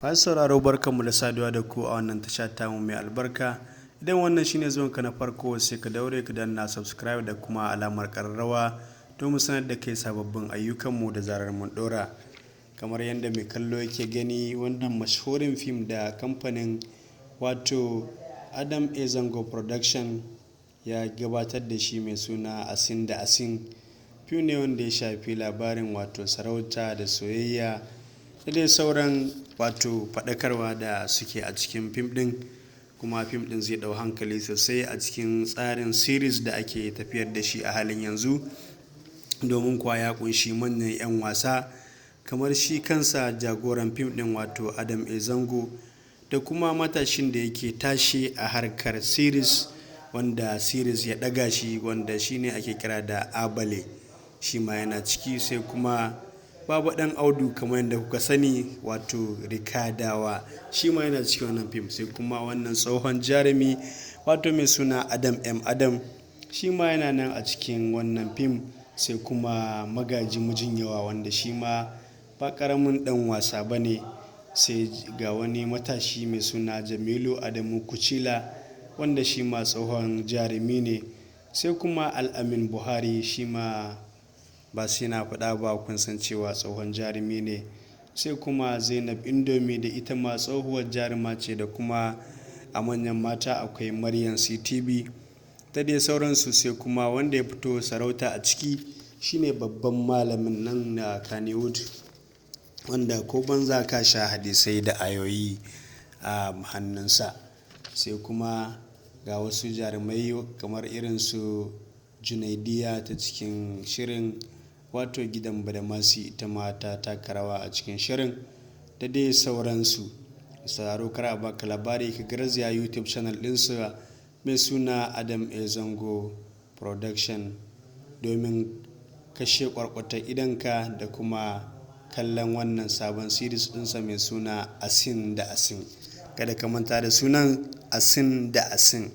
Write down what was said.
Masu sauraro, barkanmu da saduwa da ku a wannan tasha tamu mai albarka. Idan wannan shine zuwanka na farko, sai ka daure ka danna subscribe da kuma alamar ƙararrawa domin sanar da kai sababbin ayyukanmu da zarar mun ɗora. Kamar yadda mai kallo yake gani, wannan mashahurin fim da kamfanin wato Adam A Zango Production ya gabatar da shi mai suna Asin da Asin, fim ne wanda ya shafi labarin wato sarauta da soyayya da dai sauran wato faɗakarwa da suke a cikin fim ɗin. Kuma fim ɗin zai ɗau hankali sosai a cikin tsarin series da ake tafiyar da shi a halin yanzu, domin kuwa ya ƙunshi manyan 'yan wasa kamar shi kansa jagoran fim ɗin wato Adam A Zango, da kuma matashin da yake tashi a harkar series wanda series ya ɗaga shi, wanda shine ake kira da Abale, shi ma yana ciki. Sai kuma Baba Ɗan Audu, kamar yadda kuka sani, wato Rikadawa, shi ma yana cikin wannan fim. Sai kuma wannan tsohon jarumi wato mai suna Adam M Adam, shi ma yana nan a cikin wannan fim. Sai kuma Magaji Mijin Yawa, wanda shi ma ba ƙaramin ɗan wasa ba ne. Sai ga wani matashi mai suna Jamilu Adamu Kucila, wanda shi ma tsohon jarumi ne. Sai kuma Al'amin Buhari, shi ma ba sai na faɗa ba, kun san cewa tsohon jarumi ne. Sai kuma Zainab Indomi, da ita ma tsohuwar jaruma ce. Da kuma a manyan mata akwai Maryam CTV da dai sauransu. Sai kuma wanda ya fito sarauta a ciki shine babban malamin nan na Kannywood, wanda ko banza ka sha hadisai da ayoyi a hannunsa. Sai kuma ga wasu jarumai kamar irin su Junaidiya ta cikin shirin wato Gidan Badamasi, ita ma ta taka rawa a cikin shirin, da dai sauransu. Sauraro, kar a baka labari, ka garzaya YouTube channel ɗinsu mai suna Adam A Zango Production domin kashe kwarkwatar idonka da kuma kallon wannan sabon series ɗinsa mai suna Asin da Asin. Kada ka manta da sunan Asin da Asin.